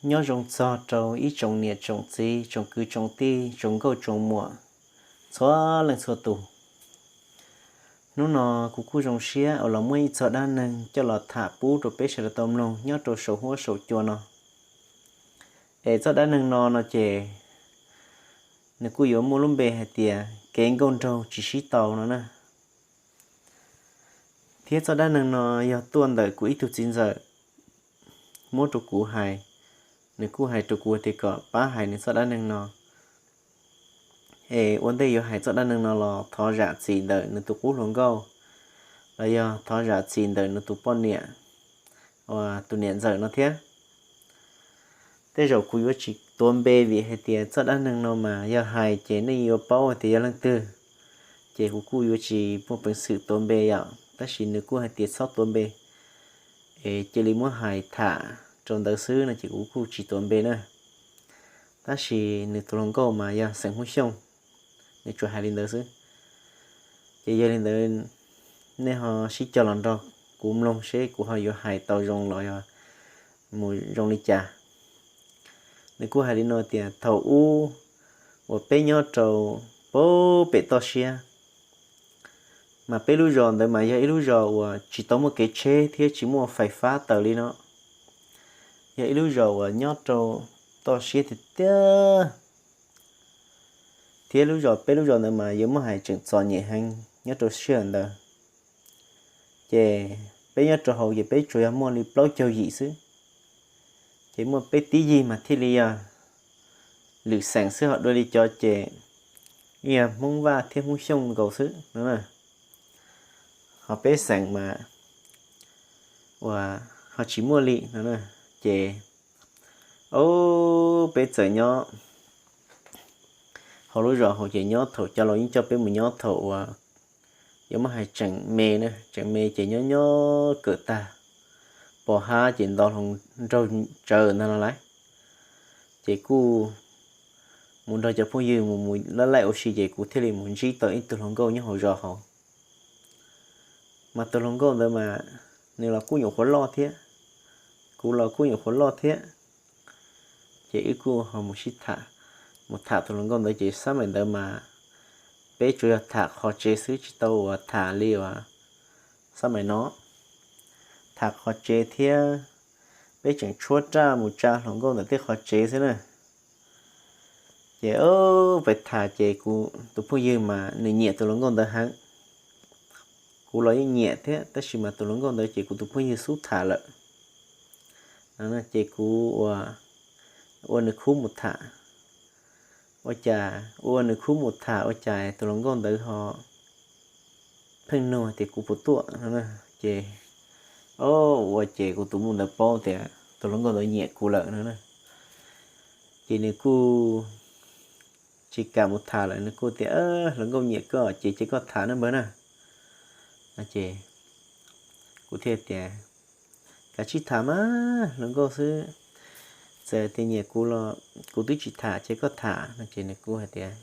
Nyob zoo txog rau ib tsoom niam tsoom txiv, tsoom kwv tsoom tij, tsoom nkauj tsoom muam, txhua leej txhua tus. Hnub no kuv kuj zoo siab uas los muaj ib txog dab neeg coj los tham pub rau peb sawv daws tau mloog nyob rau saum huab saum cua no. Es txoj dab neeg no no ces nws kuj yuav muaj lub npe hais tias kev nkauj nraug tsis sib tau no na. Thiab txoj dab neeg no yog tuaj ntawm kuv ib tug txiv ntxawm muab rau kuv hais. Nws kuj hais rau kuv tias kom pab hais nws txoj dab neeg no. Es ua ntej yuav hais txoj dab neeg no los thov zam txim ntawm nws tus qub hluas nkauj, los yog thov zam txim ntawm nws tus poj niam uas tus niam ntxawm no thiab. Tej zaum kuv yuav tsis tuav npe vim hais tias txoj dab neeg no mas yog hais ces nej yuav paub tias yog leej twg, ces kuv kuj yuav tsis muaj peev xwm tuav npe yom. Tab sis nws kuj hais tias txhob tuav npe, es cia li muab hais tham rau ntawd xwb no ces kuv kuj tsis tuav npe na. Tab sis nws tus hluas nkauj mas yog xeem Hmoob Xyooj, nws tsuas hais li ntawd xwb. Ces yog li ntawd, nej ho sib cog los nrog kuv mloog seb kuv ho yuav hais tau zoo los yog mus zoo li cas. Nws kuj hais li no tias thaum ub uas peb nyob rau pem toj siab, mas peb lub zos ntawd mas yog ib lub zos uas tsis tau muaj kev tsheb thiab tsis muaj fais fab taws li no. Yog ib lub zos uas nyob rau toj siab tiag tiag, thiab lub zos, peb lub zos ntawd mas yuav muab hais tseem txom nyem heev nyob rau sij hawm ntawd. Ces peb nyob rau hauv ces peb tsuas yog muaj li plaub caug yim xwb. Ces muaj peb tib yig mas thiaj li yog lwm xeem xwb, ho dua li cov ces yog Hmoob Vaj thiab Hmoob Xyooj nkaus xwb no. Ho peb xeem mas uas ho tsis muaj li no. Ces o, peb txawm nyob hauv lub zos hauv ces nyob thaum cov laus yeej coj peb mus nyob thaum uas yuav muab hais tseem me na, tseem me ces nyob nyob kawm tag pos hab ces nto hlo nraug tsawv ntag no lauj. Ces kuj mus nrog cov phooj ywg mus mus laij laij ua si ces kuv thiaj li mus ntsib tau ib tug hluas nkauj nyob hauv zos hauv. Mas tus hluas nkauj ntawd mas nws los kuj nyuam qhuav loj thiab, kuv los kuj nyuam qhuav loj thiab. Ces wb kuj ho mus sib tham, mus tham tus hluas nkauj ntawd ces xab maim ntawd mas peb tsuas yog tham qhov tsev xwb, tsis tau uas tham li uas xab maim no. Tham qhov tsev thiab peb tseem tshuab raj mus tsa hluas nkauj ntawm tej qhov tsev xwb na. Ces peb tham ces kuv tus phooj ywg mas nws nyiam tus hluas nkauj ntawd heev. Kuv los yeej nyiam thiab, tab sis mas tus hluas nkauj ntawd ces kuv tus phooj ywg xub tham lawm. Ces kuv ua, ua nws khub mus tham. Ua cas ua nws khub mus tham ua cas tus hluas nkauj ntawd ho pheej nug tias kuv puas tuaj no. Ces o, ua ces kuv tus muam ntawd paub tias tus hluas nkauj ntawd nyiam kuv lawm no. Ces nws kuj tsis kam mus tham lawm, nws kuj tias hluas nkauj nyiam koj ces cia koj tham nawb npawg na. Ces kuv thiaj tias kav tsij tham mas hluas nkauj xwb, txawm tias nyiam kuv los kuv twb tsis tham, cia koj tham no. Ces nws kuj hais tias,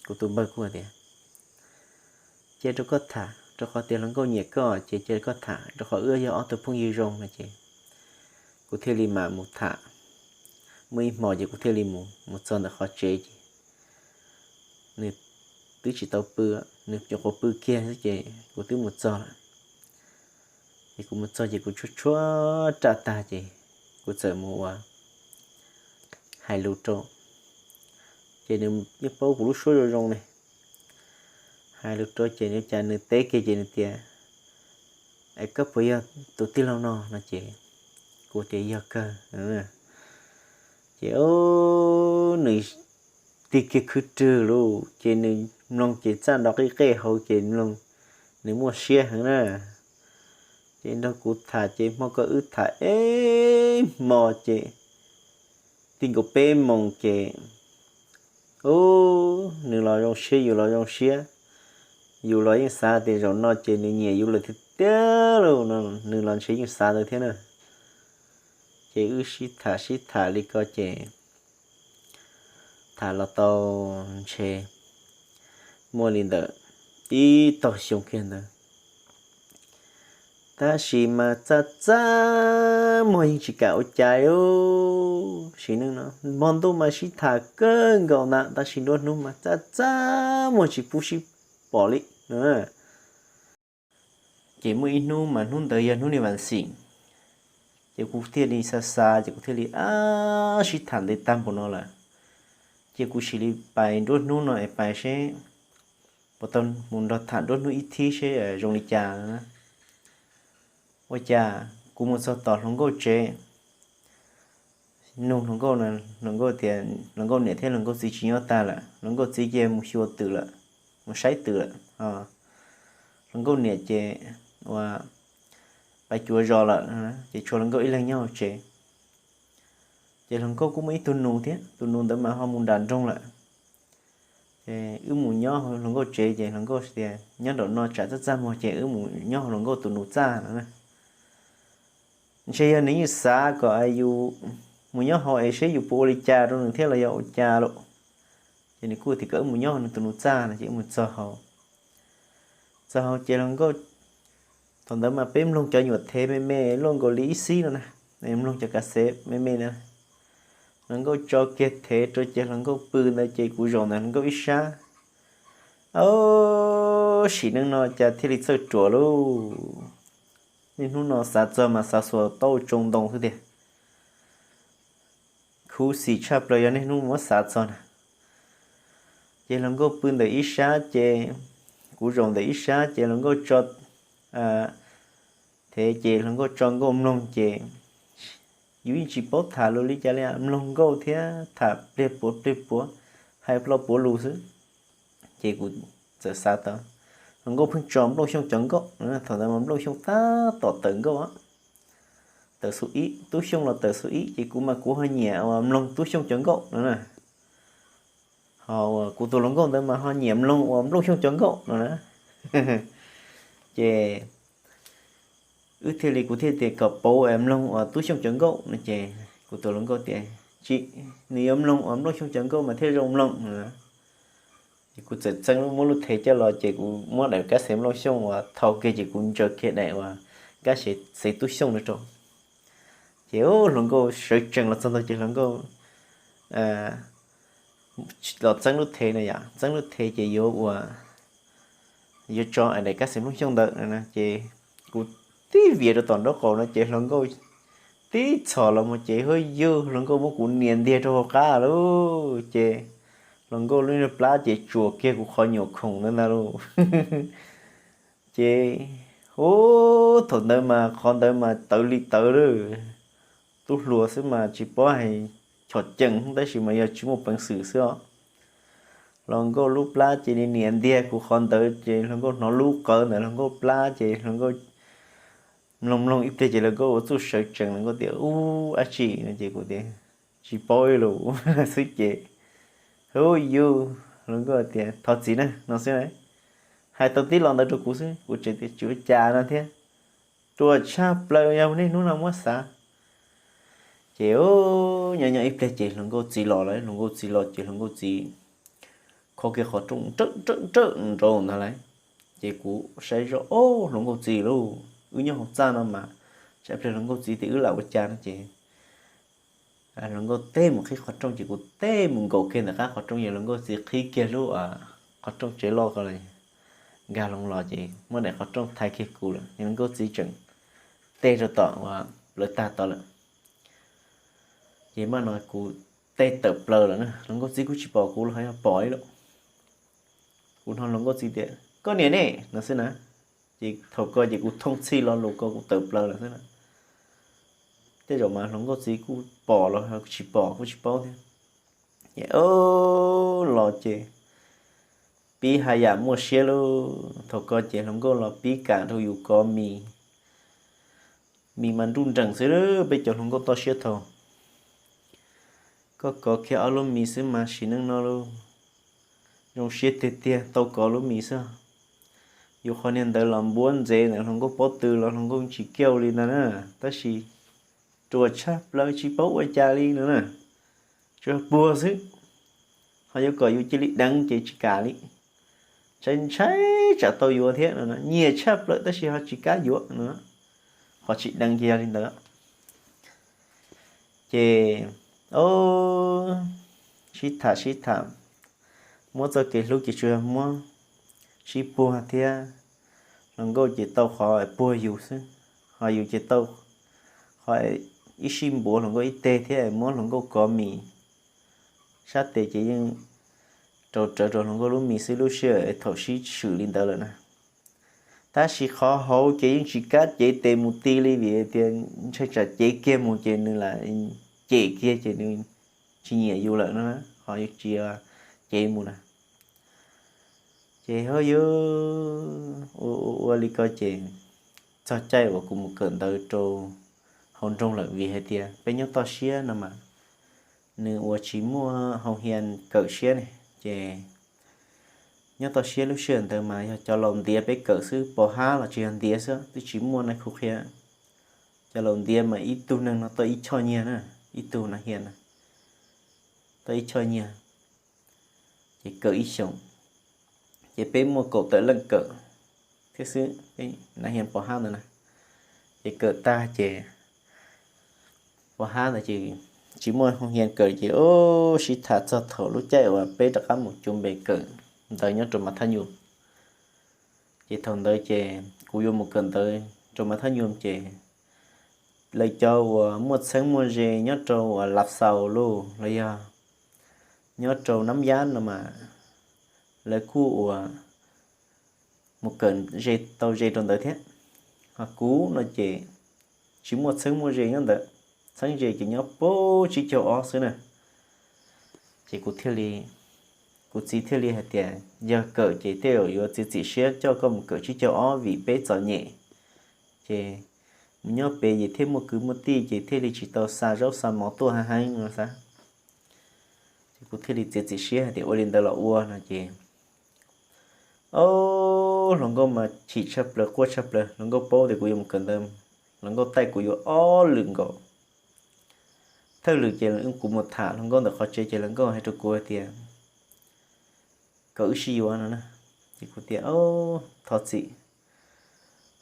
kuv tus npawg kuj hais tias cia rau koj tham, rau qhov tias hluas nkauj nyiam koj ces cia rau koj tham, rau qhov wb yog ob tug phooj ywg zoo no. Ces kuv thiaj li mam mus tham. Muaj ib hmo ces kuv thiaj li mus, mus txog ntawm qhov tsev ces nws twb tsis tau pw, nws nyuam qhuav pw kiag xwb ces kuv twb mus txog lawm. Ces kuv mus txog ces kuv tshuab tshuab raj tag ces kuv txawm mus ua hais lus rau. Ces nws yeej paub kuv lub suab zoo zoo ne. Hais lus rau ces nws cas nws teb kiag ces nws tias es koj puas yog tus tij laug no no. Ces kuv tias yog kawg. Ces nws tig kiag khwv rwg lauj, ces nws mloog ces txaj nrov qij qej hauv ces mloog nws muaj siab heev na. Ces nrog kuv tham ces hmo ko wb tham ib hmo ces ti nkaus peb moos ces nws los zoo siab yus los zoo siab. Yus los yeej xav tias zaum no ces nws nyiam yus lawm tiag tiag lauj no, nws los ntshe yeej xav ntawd thiab na. Ces wb sib tham sib tham li ko ces tham los tau ntshe muaj li ntawm ib tog xyoo kiag ntawd. Tab sis mas txaj txaj muag yeej tsis kam ua cas li. Sim neej no hmo ntuj mas sib tham kawg nkaus ntag, tab sis nruab hnub mas txaj txaj muag tsis pub sib pom li. Ces muaj ib hnub mas hnub ntawd yog hnub niag vas xim, ces kuv thiaj li xav xav ces kuv thiaj li ab sib tham ntev tag npaum no lawm, ces kuv sim li pais nruab hnub no es pais seb puas tau mus nrog tham nruab hnub ib thib seb zoo li cas na. Ua cas kuv mus txog tom hluas nkauj tsev, nug hluas nkauj, hluas nkauj tias hluas nkauj niam thiab hluas nkauj txiv tsis nyob tag lawm, hluas nkauj txiv cia mus xyuas twm lawm, mus saib twm lawm. Hluas nkauj niam ces ua pais cuav zos lawm, ces tshuav hluas nkauj ib leeg nyob hauv tsev. Ces hluas nkauj kuj muaj ib tug nus thiab, tus nus ntawd mas ho mus nram nroog lawm. Ces wb mus nyob hluas nkauj tsev ces hluas nkauj tias nyob nraum no tsam txaj txaj muag ces wb mus nyob hluas nkauj tus nus txaj no. Ntshe yog nws yeej xav kom yus mus nyob hauv es seb yus puas ua li cas rau nws thiab los yog ua cas lawm. Ces nws kuj tias kom wb mus nyob nws tus nus txaj no ces wb mus txog hauv. Txog hauv ces hluas nkauj, thaum ntawd mas peb mloog cov nyuam thev me me luaj nkaus li ib xib no na, mloog cov kas xev me me na. Hluas nkauj tso kiag thev rau ces hluas nkauj pw ntawd ces kuv zaum ntawm hluas nkauj ib sab. Sim neej no cas thiaj li txawj ruam lauj. Niaj hnub no xav txog mas xav xuas tau tsoo ntoo xwb tiag. Khuv xim tshaj plaws yog niaj hnub muab xav txog na. Ces hluas nkauj pw ntawm ib sab ces kuv zaum ntawm ib sab ces hluas nkauj tso thev ces hluas nkauj tso nkauj mloog ces yus yeej tsis paub tham lus li cas li, mloog nkauj thiab tham pliag puav pliag puav, hais ploj puav lus xwb. Ces kuv txawm xav tau, hluas nkauj pheej tso Nplooj Xyooj cov nkauj, thaum ntawd mas Nplooj Xyooj tab tom tawm nkauj, tawm xu ib, Tub Xyooj los tawm xu ib, ces kuv mas kuv ho nyiam uas mloog Tub Xyooj cov nkauj no na. Ho uas kuv tus hluas nkauj ntawd mas ho nyiam mloog uas Nplooj Xyooj cov nkauj no na. Ces wb thiaj li, kuv thiaj tias kom pauv mloog uas Tub Xyooj cov nkauj no ces kuv tus hluas nkauj tias tsis, nws yuav mloog uas Nplooj Xyooj cov nkauj mas thiaj zoo mloog no. Ces kuv txawm txeeb lub, muab lub thev coj los ces kuv muab daim kab xev Nplooj Xyooj uas thau kiag ces kuv ntsaws kiag daim uas kab xev Tub Xyooj no rau. Ces hluas nkauj sawv tsees los txog ntawd ces hluas nkauj los txeeb lub thev no yom, txeeb lub thev ces yuav ua, yuav tso daim kab xev Nplooj Xyooj ntawd no ces kuv tib vias rau tom nraub qaum no ces hluas nkauj tib txhom los mus ces hwb yug, hluas nkauj muab kuv nias ntiag rau hauv qab lauj. Ces hluas nkauj lub plab ces tsuas kiag kuv qhov nyuam khoom ntawd ntag lauj. Ces hu, thaum ntawd mas qhov ntawd mas tawv li tawv lawm. Tub hluas xwb mas tsis paub hais chom cees tab sis mas yog tsis muaj peev xwm xwb os. Hluas nkauj lub plab ces nias ntiag kuv qhov ntawd ces hluas nkauj hnov lub qawv ntawm hluas nkauj plab ces hluas nkauj mloog mloog ib pliag ces hluas nkauj ua txuj sawv tsees, hluas nkauj tias ub dab tsi no ces kuv tias tsis paub ib lus xwb ces hu yug, hluas nkauj tias thov txim na no xwb na. Hais tau tib lo ntawd rau kuv xwb kuv tseem tias tsis ua cas no thiab. Ruam tshaj plaws yog niaj hnub no muab xav. Ces nyob nyob ib pliag ces hluas nkauj txiv los lawm, hluas nkauj txiv los ces hluas nkauj txiv kho kiag qhov rooj nrawm nrawm nrawm nraud ntag lauj. Ces kuv saib zoj, o, hluas nkauj txiv lauj, wb nyob hauv txaj no mas, tsam pliag hluas nkauj txiv tias wb lam ua cas no ces hluas nkauj teb mus qhib qhov rooj ces kuv teb mus nkaum kiag ntawm qab qhov rooj, yog hluas nkauj txiv qhib kiag lub qhov rooj tsev loj ko los nkag loo los ces muab daim qhov rooj thaiv kiag kuv lawm, hluas nkauj txiv tseem teb rau tom uas plawv tag tod lawm. Ces mas no kuv teb tawm plaws lawm na, hluas nkauj txiv kuj tsis pom kuv los ho yog pom ib lawm. Kuv hnov hluas nkauj txiv tias koj niam ne no xwb na. Ces thaum ko ces kuv thooj txhij lo lus ko kuv tawm plaws lawm xwb na. Tej zaum mas hluas nkauj txiv kuj pom los tsis pom kuj tsis paub thiab. Ces los ces pib haj yam muaj siab lauj. Thaum ko ces hluas nkauj los pib kam rau yus kov mis, mis mas nruj nreem xwb, peb cov hluas nkauj toj siab thaum. Koj kov kiag ob lub mis xwb mas sim neej no lauj, zoo siab tiag tiag tau kov lub mis xwb. Yus qhov niag ntawd los npuab ntxev ntawm hluas nkauj pob tw los hluas nkauj tsis kiaj li ntag na. Tab sis ruam tshaj plaws tsis paub ua cas li no na, tsuas puag xwb. Ho yuav kom yus cia li deev ces tsis kam li, ntshai ntshai tsam tau yuav thiab no, nyiam tshaj plaws tab sis ho tsis kam yuav no. qhov tsis deev ces yog li ntawd. Ces, o, sib tham sib tham, muab txoj kev hlub ces tsuas yog muab sib puag thiab. Hluas nkauj ces tau qhov puag yus xwb, ho yus ces tau qhov ib sij npuav hluas nkauj ib teg thiab muab hluas nkauj kov mis. Sab tes ces yeej rau rawv rau hluas nkauj lub mis xwb, lub sij hawm thaum sib swm li ntawd lawm na. Tab sis qhov hauv ces yeej tsis kam cev tes mus ti li vim tias ntshai tsam cev kiag mus ces nws lam cem kiag ces nws tsis nyiam yus lawm no, qhov tsis cev mus na. Ces ho yuav ua ua ua li ko ces txog caij uas kuv mus kawm ntawv rau hauv nroog lawm vim hais tias peb nyob toj siab no mas nws ua tsis muaj hoo hia kawm siab ne, ces nyob toj siab lub sij hawm ntawd mas yog cov laus ntiav peb kawm xwb, pos hab los tsis yog ntiav xwb, twb tsis muaj nais khu qhia. Cov laus ntiav mas ib tug neeg no tau ib choj nyiaj na, ib tug nas hia na tau ib choj nyiaj, ces kawm ib xyoos, ces peb muaj kaum tawm leej kawm thiab xwb, peb nas hia pos hab ntawd na. Ces kawm tag ces pos hab ntawd ces tsis muaj hoo hia kawm ces sib tham txog thaum lub caij uas peb rov qab mus cuag npe kawm ntawv nyob rau mas thab nyum. Ces thaum ntawd ces kuv yuav mus kawm ntawv rau mas thab nyum ces lawv cov uas muaj txheeb muaj ze nyob rau uas Lav Xaus los yog nyob rau Nab Yab no mas lawv kuj uas mus kawm ze tau ze rau ntawd thiab. Ho kuv no ces tsis muaj txheeb muaj ze nyob ntawd, txheeb ze ces nyob puag tsib caug ob xwb na. Ces kuv thiaj li, kuv txiv thiaj li hais tias yog kawm ces tej zaum yuav txiav txim siab coj koj mus kawm tsib caug ob vim peb txom nyem. Ces mus nyob pem ces thiaj muaj kwv muaj tij ces thiaj li tsis tau xa zaub xa mov tuaj heev heev no xav. Ces kuv thiaj li txiav txim siab hais tias ua li ntawd los ua no ces o, hluas nkauj mas chim tshaj plaws quaj tshaj plaws, hluas nkauj paub tias kuv yuav mus kawm ntawv, hluas nkauj taij kuv yuav ob lwm nkaus. Thawj lwm ces kuv mus tham hluas nkauj ntawm qhov tsev ces hluas nkauj hais rau kuv hais tias kom wb sib yuav no na. Ces kuv tias thov txim,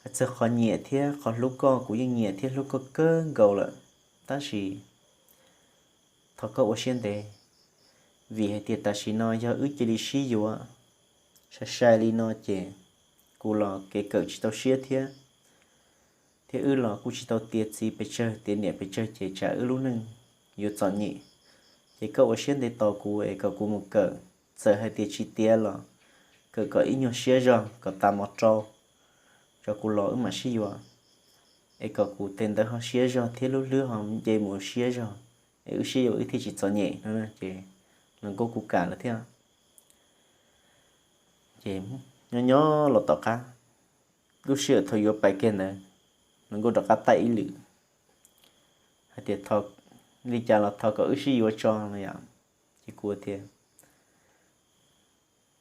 hais txog qhov nyiam thiab qhov hlub koj kuv yeej nyiam thiab hlub koj kawg nkaus lawm, tab sis thov koj ua siab ntev, vim hais tias tam sim no yog wb cia li sib yuav sai sai li no ces kuv los kev kawm tsis tau siab thiab, thiab wb los kuj tsis tau tiav txiv pes tsawg tiav niam pes tsawg ces tsam wb lub neej yuav txom nyem. Ces koj ua siab ntev tos kuv es kom kuv mus kawm, txawm hais tias tsis tiav los kawm kom ib nyuag siab zog kom tas mov rau, tso kuv los wb mam sib yuav. Es kom kuv tes ntawv ho siab zog thiab lub hlwb ho nce mus siab zog, es wb sib yuav wb thiaj tsis txom nyem no ces hluas nkauj kuj kam lawm thiab. Ces nyob nyob los tom qab, lub sij hawm thaum yuav pais kiag ntawd, hluas nkauj rov qab taij ib lwm hais tias li cas los thov kom wb sib yuav tso no yom. Ces kuv tias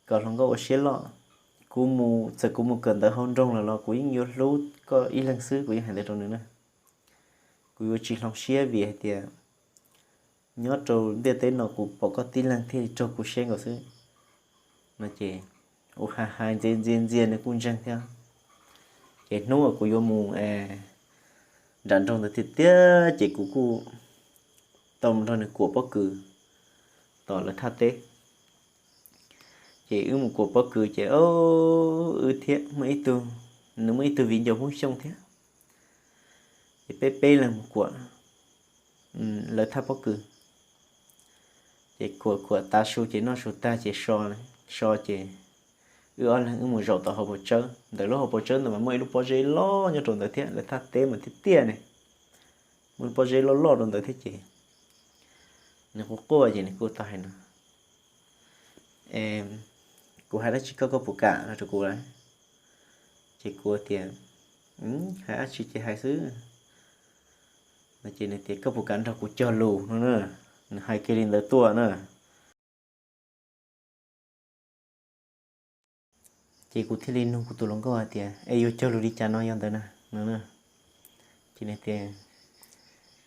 kom hluas nkauj ua siab loj, kuv mus, txawm kuv mus kawm ntawv hauv nroog lawm los kuv yeej yuav hlub koj ib leeg xwb, kuv yeej hais ntawd rau nws na. Kuv yuav tsis hloov siab vim hais tias nyob rau ntiaj teb no kuv pom koj tib leeg thiaj li raug kuv siab nkaus xwb no ces ua hais hais ntxias ntxias ntxias nws kuj ntseeg thiab. Ces hnub uas kuv yuav mus nram nroog ntawd tiag tiag ces kuv kuj tau mus nrog nws kuam pob kws tom lawv thaj teb. Ces wb mus kuam pob kws ces wb thiab muaj ib tug, nws muaj ib tug viv ncaus Hmoob Xyooj thiab. Ces peb peb leeg mus kuam lawv thaj pob kws. Ces kuam kuam tav su ces noj su tag ces so, so ces wb ob leeg wb mus zaum tom hauv paus tsawb. Ntawm lub hauv paus tsawb ntawd mas muaj ib lub pob zeb loj nyob rau ntawd thiab, lawv thaj teb mas tiaj tiaj ne, muaj lub pob zeb loj loj rau ntawd thiab ces nws quaj quaj ces nws kuj tau hais no, kuv hais dab tsi koj, koj puas kam no rau kuv lawm. Ces kuv tias, hais dab tsi ces hais xwb no ces nws tias koj puas kam nrog kuv cog lus no na. Nws hais kiag li ntawd tuaj na. Ces kuv thiaj li nug kuv tus hluas nkauj hais tias es yuav cog lus li cas no yog ntawd na no. Ces nws tias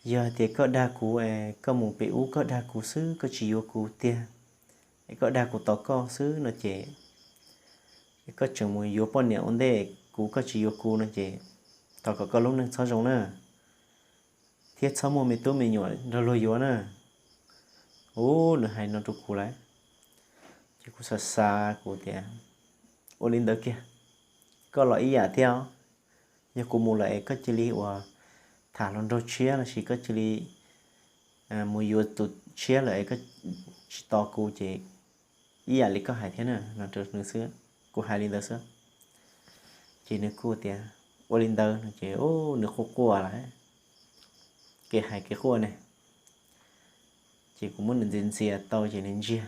yog hais tias koj dag kuv es koj mus pem ub koj dag kuv xwb koj tsis yuav kuv tiag, es koj dag kuv tos koj xwb no ces, es koj tseem mus yuav poj niam ua ntej kuv koj tsis yuav kuv no ces thov kom koj lub neej txhob zoo na, thiab txhob muaj me tub me nyuam nrog luag yuav na. Ub, nws hais no rau kuv lawm, ces kuv xav xav kuv tias, ua li ntawd kiag, koj los ib yam thiab os. Yog kuv mus lawm es koj cia li uas tham hluas nraug tshiab lossis koj cia li mus yuav tus tshiab lawm es koj tsis tos kuv ces ib yam li koj hais thiab na, no rau nws xwb. Kuv hais li ntawd xwb. Ces nws kuj tias, ua li ntawd no ces nws quaj quaj lawm, kev hais kev quaj ne. Ces kuv muab nws ntxias ntxias tau ces nws ntsiag,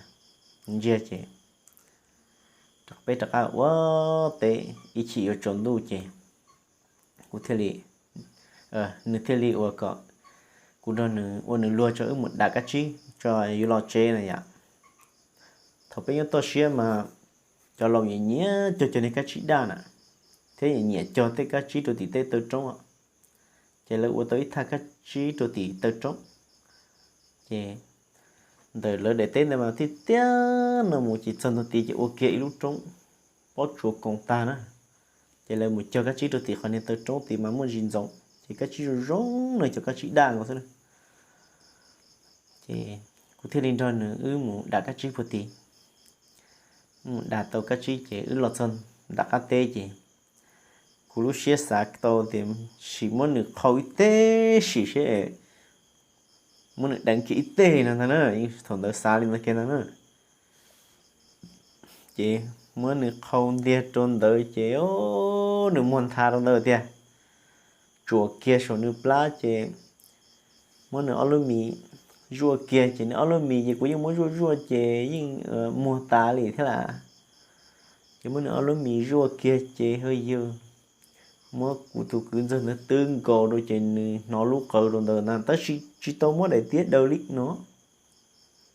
ntsiag ces peb rov qab ua teb ib chim yuav tsaus ntuj ces kuv thiaj li, nws thiaj li ua kom kuv nrog nws ua nws luag tso wb mus dam kab tsib tso yuav los tsev na yom. Thaum peb nyob toj siab mas cov laus nyiam nyiam cog cov niag kab tsib daj na, thiab nyiam nyiam cog tej kab tsib rau tim tej taw roob. Ces lawv ua tau ib thaj kab tsib rau tim taw roob. Ces ntawm lawv daim teb ntawd mas tiaj tiaj no mus ces txog ntua tid ces ua kiag ib lub roob pob tsuas koos tag na. Ces lawv mus cog kab tsib rau tim qhov niag taw roob tid mas muaj zis ntxoov ces kab tsib zoo zoo no cov kab tsib daj nkaus xwb na. Ces kuv thiaj li nrog nws wb mus dam kab tsib puag tid. Mus dam tau kab tsib ces wb los txog nram qab teb ces kuv lub siab xav tau tias sim muab nws qhau ib teg sim seb, muab nws deev kiag ib teg no ntag na, thaum ntawd xav li ntawd kiag ntag na. Ces muab nws qhau ntiag rau ntawd ces nws muag nthav rau ntawd tiag, tsuas kiag saum nws plab ces muab nws ob lub mis zuaj kiag ces nws ob lub mis ces kuv yeej muab zuaj zuaj ces yeej muag tas li thiab lawm. Ces muab nws ob lub mis zuaj kiag ces hwj yug, muab kuv tus kwv ntxawg ntawd twb nkaus rau ces nws hnov lub qawv rau ntawd ntag tab sis tsis tau muab daim tiab daws li no,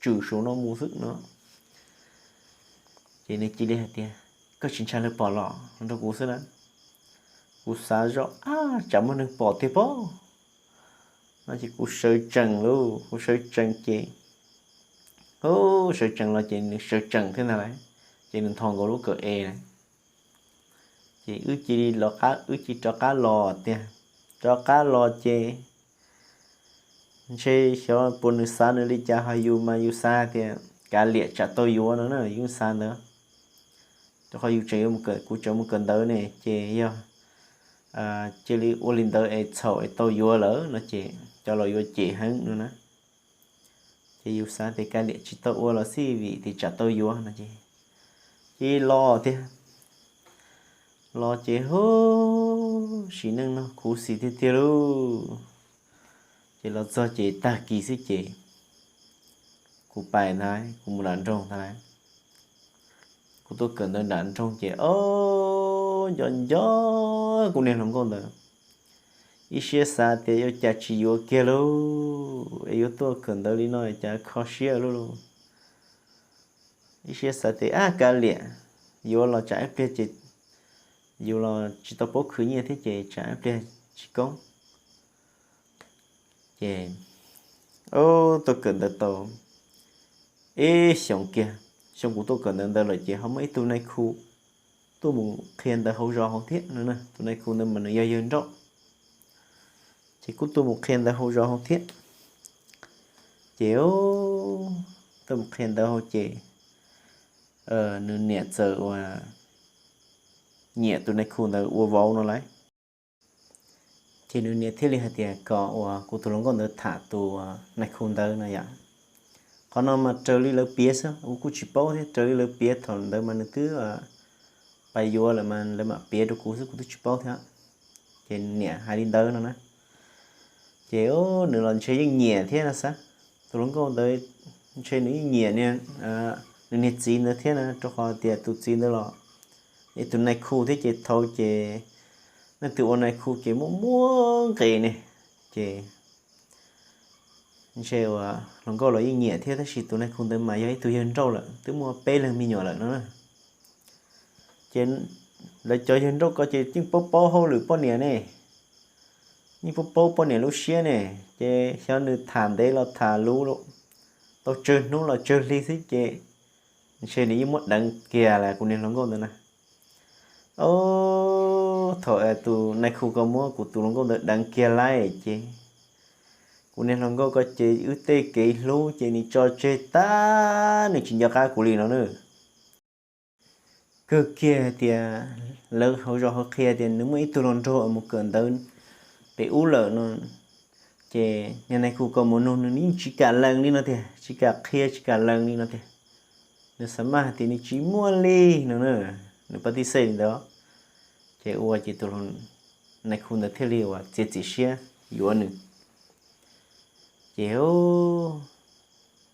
tswm saum no mus xwb no. Ces nws cia li hais tias, koj tsis ntshai lawv pom los rau kuv xwb na. Kuv xav zoj ab tsam muaj neeg pom tiag pob no ces kuv sawv tsees lauj, kuv sawv tsees ces, sawv tsees los ces nws sawv tsees thiab ntag lauj, ces nws nthos nkaus lub kawm es na. Ces wb cia li los qab, wb cia li rov qab los tiag, rov qab los ces ntshe xyov puas nws xav nws li cas ho yus mas yus xav tias kav liam tsam tau yuav no na, yus xav ntawd. Rau qhov yus tseem yuav, kuv tseem mus kawm ntawv ne ces yog cia li ua li ntawd es txhaum es tau yuav lawm no ces cov laus yuav cem heev no na. Ces yus xav tias kav liam tsis tau ua los xij vim tias tsam tau yuav no ces, ces los tiag. Los ces hu, sim neej no khuv xim tiag tiag lauj. Ces los txog ces tag kis xwb ces kuv pais ntag, kuv mus nram nroog ntag lauj. Kuv tuaj kawm ntawv nram nroog ces o, nco nco kuv niag hluas nkauj ntawd, ib siab xav tias yuav cas tsis yuav kiag lauj, es yuav tuaj kawm ntawv li no cas kho siab lauj lauj. Ib siab xav tias ab kav liam, yuav los tsam ib pliag ces yus los tsis tau paub khwv nyiaj thiab ces tsam ib pliag tsis koob. Ces tuaj kawm ntawv tau ib xyoos kiag, xyoo kuv tuaj kawm ntawv ntawd lawm ces ho muaj ib tug nai khu tuaj mus qhia ntawv hauv zos hauv thiab no. Tus nai khu ntawd mas nws yog yawg nrauj, ces kuj tuaj mus qhia ntawv hauv zos hauv thiab. Ces tuaj mus qhia ntawv hauv ces nws niam txawm ua nyiam tus nai khu ntawd ua vauv no lauj. Ces nws niam thiaj li hais tias kom uas kuv tus hluas nkauj ntawd tham tus nai khu ntawd no yom. Qhov no mas raws li lawv piav xwb, kuv kuj tsis paub thiab, raws li lawv piav thaum ntawd mas nws twb pais yuav lawm mas lawv mam piav rau kuv xwb, kuv twb tsis paub thiab. Ces niam hais li ntawd no na. Ces nws los ntshe yeej nyiam thiab no xav, tus hluas nkauj ntawd ntshe nws yeej nyiam nws niag txiv ntawd thiab na, rau qhov tias tus txiv ntawd los ib tus nai khu thiab ces thaum ces leej twg ua nai khu ces muaj muaj nqis ne. Ces ntshe uas hluas nkauj los yeej nyiam thiab tab sis tus nai khu ntawd mas yog ib tug yawg nrauj lawm twb muaj peb leeg me nyuam lawm no na. Ces lawv cov yawg nrauj ko ces yeej paub paub hauj lwm poj niam ne, yeej paub paub poj niam lub siab ne. Ces xyov nws tham ntev los tham luv, tau tsawg hnub los tsawg hli xwb ces ntshe nws yeej muab deev kiag lawm kuv niag hluas nkauj ntawd na. Ob Thaum tus nais khu ko muab kuv tus hluas nkauj ntawd deev kiag lawm ces kuv niag hluas nkauj ko ces wb tej kev hlub ces nws tso tseg tag, nws tsis nco qab kuv li no na. Kawg kiag hais tias lawv hauv zos hauv qhia tias nws muaj ib tug hluas nraug mus kawm ntawv pem ub lawm no, ces niag nais khu ko mus nug nws yeej tsis kam lees li no tiag, tsis kam qhia tsis kam lees li no tiag. Nws xav maj hais tias nws tsis muaj li no na, nws pab tib xej li ntawd. Ces ua ces tus nais khu ntawd thiaj li uas txiav txim siab yuav nws. Ces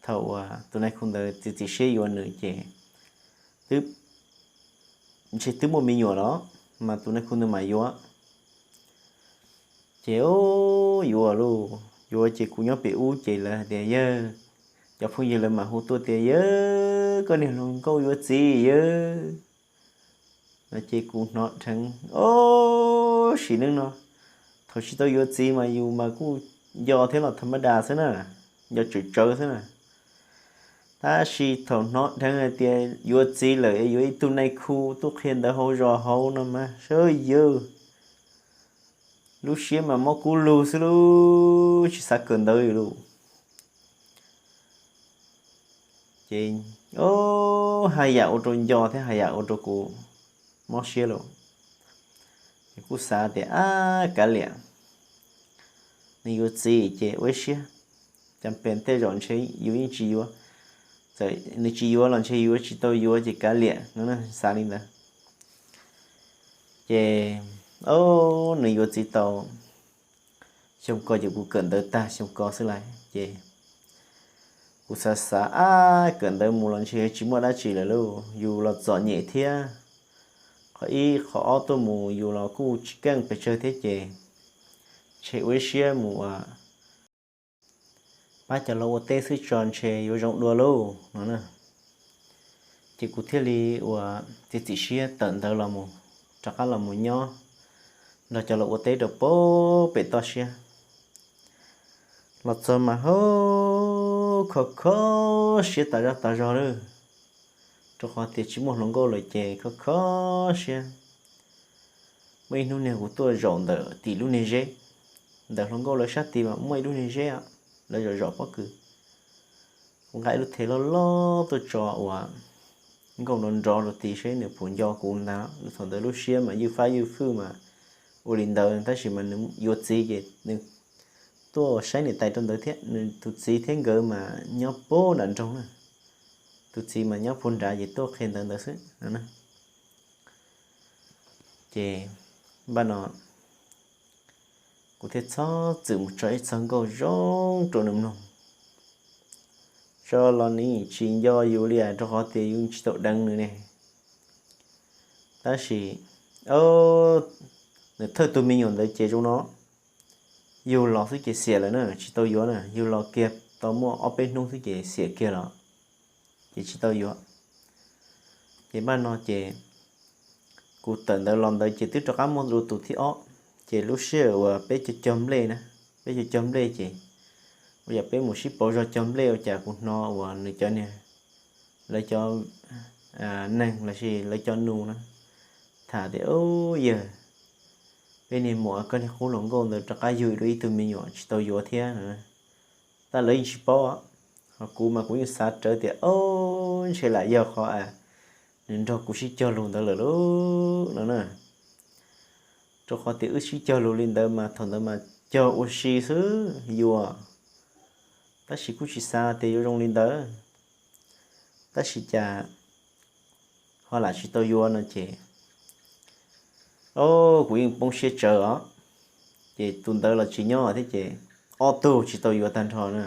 thaum uas tus nais khu ntawd txiav txim siab yuav nws ces twb, ntshe twb muaj me nyuam los mas tus nais khu ntawd mam yuav. Ces yuav lauj, yuav ces kuv nyob pem ub ces lawv hais tias yawg, cov phooj ywg lawv mam hu tuaj tias yawg, koj niag hluas nkauj yuav txiv yawg no ces kuv hnov dheev ob sim neej no. Thaum tsis tau yuav txiv mas yus mas kuj nco thiab los tham mab das xwb na, nco tsawv tsawv xwb na. Tab sis thaum hnov dheev hais tias yuav txiv lawm es yuav ib tug nais khu tuaj qhia ntawv hauv zos hauv no mas sawv yawg, lub siab mas mob kub lug xwb lauj, tsis xav kawm ntawv li lauj. Ces haj yam ua rau nco thiab haj yam ua rau kuv mob siab lauj. Ces kuj xav tias ab kav liam, nws yuav txiv ces ua ib siab, cas pem tej zaum ntshe yus yeej tsis yuav, txawm nws tsis yuav los ntshe yuav tsis tau yuav ces kav liam no, xav li ntawd. Ces nws yuav txiv tau xyoo ko ces kuv kawm ntawv tag xyoo ko xwb lauj. Ces kuv xav xav ab kawm ntawv mus los ntshe tsis muaj dab tsi lawm lauj, yus los txom nyem thiab. Qhov ib qhov ob tuaj mus yus los kuj tsis keej pes tsawg thiab ces ntshe ua ib siab mus pab cov laus ua teb xwb tso ntshe yuav zoo dua lauj no na. Ces kuv thiaj li uas txiav txim siab tawm ntawv los mus, rov qab los mus nyob nrog cov laus ua teb rau pem toj siab. Los txog mas hauv kho kho siab tas zaj tas zog lawm, rau qhov tias tsis muaj hluas nkauj lawm ces kho kho siab. Muaj ib hnub niag kuv tuaj zaum ntawm tim lub niag zeb, ntawm hluas nkauj lawv sab tid mas muaj ib lub niag zeb, lawv zaum zaum pob kws. Kuv nqa ib lub thev loj loj tuaj tso uas nkauj nrov nrov rau tid seb nws puas nco kuv ntag. Thaum ntawd lub siab mas ywj fab ywj fwj mas ua li ntawd tab sis mas nws yuav txiv ces nws tuaj saib niam tais rau ntawd thiab, nws tus txiv thiab nkawd mas nyob puag nram nroog na. Tus txiv mas nyob puag nrad ces tuaj qhia ntawv ntawd xwb. Ces npaj no kuv thiaj txhob txwm mus tso ib txog nkauj zoo rau nws mloog, tso los nws tsis nco yus li rau qhov tias yus tsis tau deev nws ne. Tab sis nws thawj tug me nyuam ntawd ces zoo no, yug los xwb ces xiam lawm na, tsis tau yuav na, yug los kiag tau muaj ob peb hnub xwb ces xiam kiag los, ces tsis tau yuav. Ces npaj no ces kuv tawm ntawv los ntawd ces twb rov qab muaj lus tus thib ob, ces lub sij hawm uas peb cog cog nplej na, peb cog cog nplej ces ua cas peb mus sib pauv zog cog nplej ua cas kuv hnov uas nws cov niag, lawv cov neeg los sis lawv cov nus na tham tias, Ub yawg, peb niag muam koj niag qub hluas nkauj ntawd rov qab yug dua ib tug me nyuam tsis tau yuav thiab no. Tab lawv yeej tsis paub, ho kuv mas kuv yeej xav rawv tias, Ob, ntshe lam yog qhov nws nrog kuv sib cog lus ntawd lawm lauj no na. Rau qhov tias wb sib cog lus li ntawd mas thaum ntawd mas cog ua si xwb yuav, tab sis kuj tsis xav tias yuav zoo li ntawd. Tab sis cas ho lam tsis tau yuav no ces, o, kuv yeej poob siab tsawv os. Ces tus ntawd los tsis nyob thiab ces ob tug tsis tau yuav tag nrho na.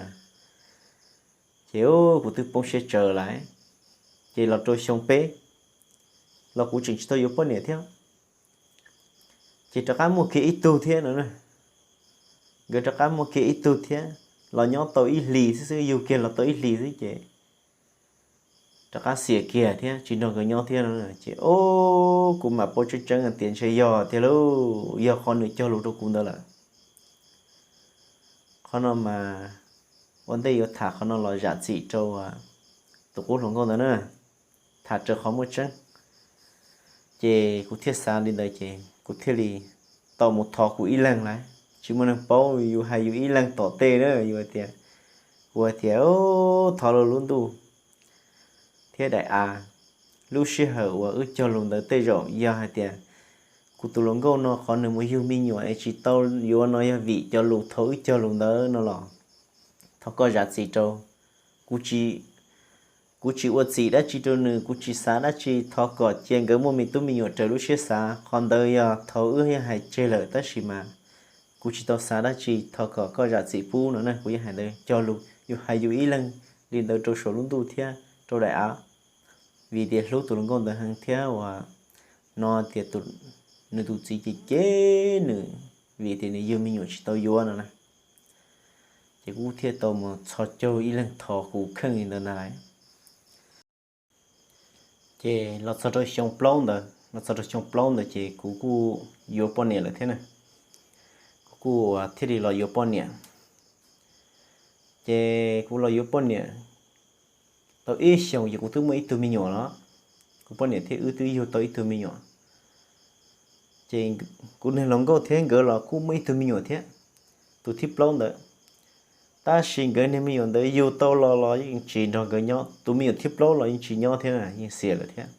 Ces kuv twb poob siab tsawv lawm. Ces los rau xyoo peb los kuv tseem tsis tau yuav poj niam thiab. Ces rov qab muaj kiag ib tug thiab no na. Nkawd rov qab muaj kiag ib tug thiab, los nyob tau ib hlis xwb xwb, yug kiag los tau ib hlis xwb ces rov qab xiam kiag thiab tsis nrog nkawd nyob thiab no. Ces o, kuv mam paub tseeb tseeb tias ntshe yog thiab lauj, yog qhov nws cog lus rau kuv ntawd lawm. Qhov no mas ua ntej yuav tham qhov no los zam txim rau tus qub hluas nkauj ntawd na, tham raws qhov muaj tseeb. Ces kuv thiaj xav li ntawd ces kuv thiaj li tau mus thov kuv ib leeg lawm. Tsis muaj neeg paub, yus hais yus ib leeg tom tej na, yus hais tias, kuv hais tias, thov lub ntuj thiab daim av, lub sij hawm uas wb cog lus ntawd tej zaum yog hais tias kuv tus hluas nkauj no qhov nws mus yug me nyuam es tsis tau yuav no yog vim cov lus thaum wb cog lus ntawd no los thov koj zam txim rau. Kuv tsis, kuv tsis ua txim dab tsi rau nws, kuv tsis xav dab tsi, thov kom cia nkawd muaj me tub me nyuam raws lub siab xav. Qhov ntawd yog thaum wb yeej hais tseg lawm tab sis mas kuv tsis tau xav dab tsi, thov kom koj zam txim pub no na. Kuv yeej hais ntawd cog lus, yus hais yus ib leeg li ntawd rau saum lub ntuj thiab rau daim av, vim tias hlub tus hluas nkauj ntawd heev thiab uas no tias nws tus txiv ces cem nws vim tias nws yug me nyuam tsis tau yuav no na. Ces kuv thiaj tau mus txhos caug ib leeg thov kuv kheej li ntawd ntag lauj. Ces los txog rau xyoo plaub ntawd, los txog rau xyoo plaub ntawd ces kuv kuj yuav poj niam lawm thiab na. Kuv kuj thiaj li los yuav poj niam. Ces kuv los yuav poj niam tau ib xyoos ces kuv twb muaj ib tug me nyuam los. Kuv poj niam thiab wb twb yug tau ib tug me nyuam. Ces kuv niag hluas nkauj thiab nkawd los kuj muaj ib tug me nyuam thiab, tus thib plaub ntawd. Tab sis nkawd niag me nyuam ntawd yug tau los los yeej tsis nrog nkawd nyob, tus me nyuam thib plaub los yeej tsis nyob thiab, yeej xiam lawm thiab.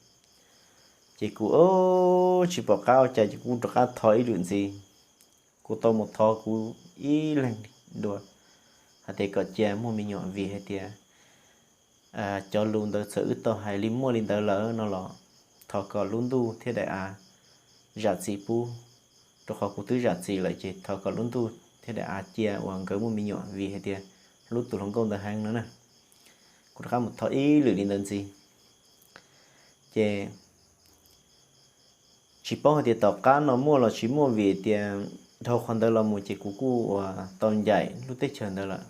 Ces kuv tsis pom qab ua cas ces kuv rov qab thov ib lwm ntxiv. Kuv tau mus thov kuv ib leeg dua hais tias kom cia muaj me nyuam vim hais tias cov lus ntawd txawm wb tau hais li muaj li ntawd lawm no los thov kom lub ntuj thiab daim av zam txim pub, rau qhov kuv twb zam txim lawm ces thov kom lub ntuj thiab daim av cia uas nkawd muaj me nyuam vim hais tias hlub tus hluas nkauj ntawd heev no na. Kuv rov qab mus thov ib lwm li ntawd ntxiv. Ces tsis paub hais tias tom qab no muaj los tsis muaj vim tias dhau qhov ntawd los mus ces kuv kuj uas tau ncaim lub teb chaws ntawd lawm.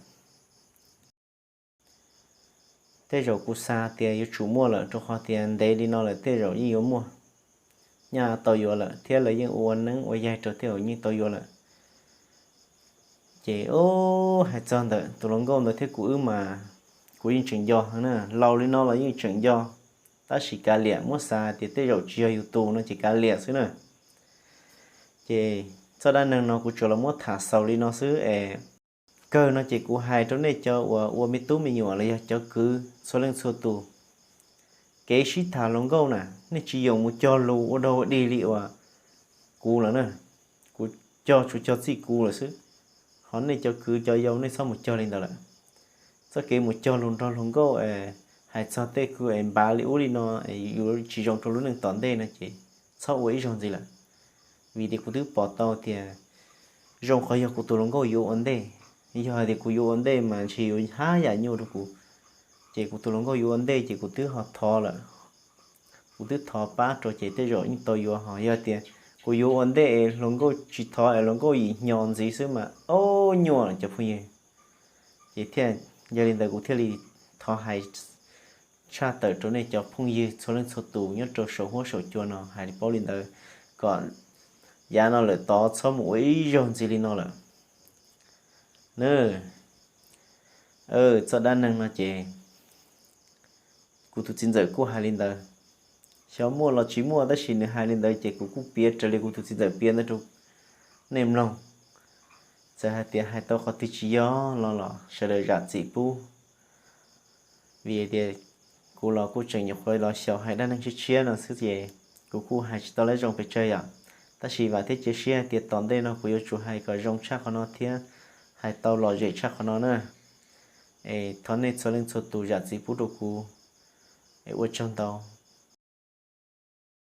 Tej zaum kuv xav tias yuav tsum muaj lawm rau qhov tias ntev li no lawm tej zaum yeej yuav muaj, nyaj tau yuav lawm thiab lawv yeej ua neeb ua yaig rau tej zaum yeej tau yuav lawm. Ces hais txog ntawm tus hluas nkauj ntawd thiab kuv wb mas kuv yeej tseem nco heev na, laus li no los yeej tseem nco, tab sis kav liam, muab xav tias tej zaum tsis yog yus tus no ces kav liam xwb na. Ces txoj dab neeg no kuv tsuas los muab tham xaus li no xwb es kawg no ces kuv hais rau nej cov uas ua me tub me nyuam los yog cov kwv txhua leej txhua tus, kev sib tham hluas nkauj na, nej tsis yoom mus cog lus ua dog ua dig li uas kuv lawm na. Kuv cog tsuas cog txij kuv lawm xwb, ho nej cov kwv cov yau nej txhob mus cog li ntawd lawm. Txoj kev mus cog lus nrog hluas nkauj es hais txog tej kwv es npav li ub li no es yuav tsis zoo rau lub neej tom ntej no ces txhob ua ib zaug ntxiv lawm. Vim tias kuv twb pom tau tias zoo qhov yog kuv tus hluas nkauj yuav ua ntej, yog hais tias kuv yuav ua ntej mas ntshe yuav haj yam nyuaj rau kuv. Ces kuv tus hluas nkauj yuav ua ntej ces kuv twb ho thov lawm, kuv twb thov pab rau ces tej zaum yeej tau yuav, ho yog tias kuv yuav ua ntej es hluas nkauj tsis thov es hluas nkauj yim hnyo ntxiv xwb mas ob nyuaj cov phooj ywg. Ces thiaj, yog li ntawd kuv thiaj li thov hais tshaj tawm rau nej cov phooj ywg txhua leej txhua tus nyob rau saum huab saum cua no hais li paub li ntawd, kom yav no lawm tod txhob mus ua ib zaug ntxiv li no lawm. Nws, txoj dab neeg no ces kuv tus txiv ntxawm kuj hais li ntawd. Xyov muaj los tsis muaj tab sis nws hais li ntawd ces kuv kuj piav raws li kuv tus txiv ntxawm piav ntawd rau nej mloog. Txawm hais tias hais tau qhov twg tsis yog los los sawv daws zam txim pub. Vim tias kuv los kuj tseem nyuam qhuav los xyaum hais dab neeg tshiab tshiab no xwb ces kuv kuj hais tsis tau lawv zoo pes tsawg yom. Tab sis vam thiab cia siab tias tom ntej no kuv yuav tsum hais kom zoo tshaj qhov no thiab hais tau lom zem tshaj qhov no na. Es thov nej txhua leej txhua tus zam txim pub rau kuv, es ua tsaug ntau.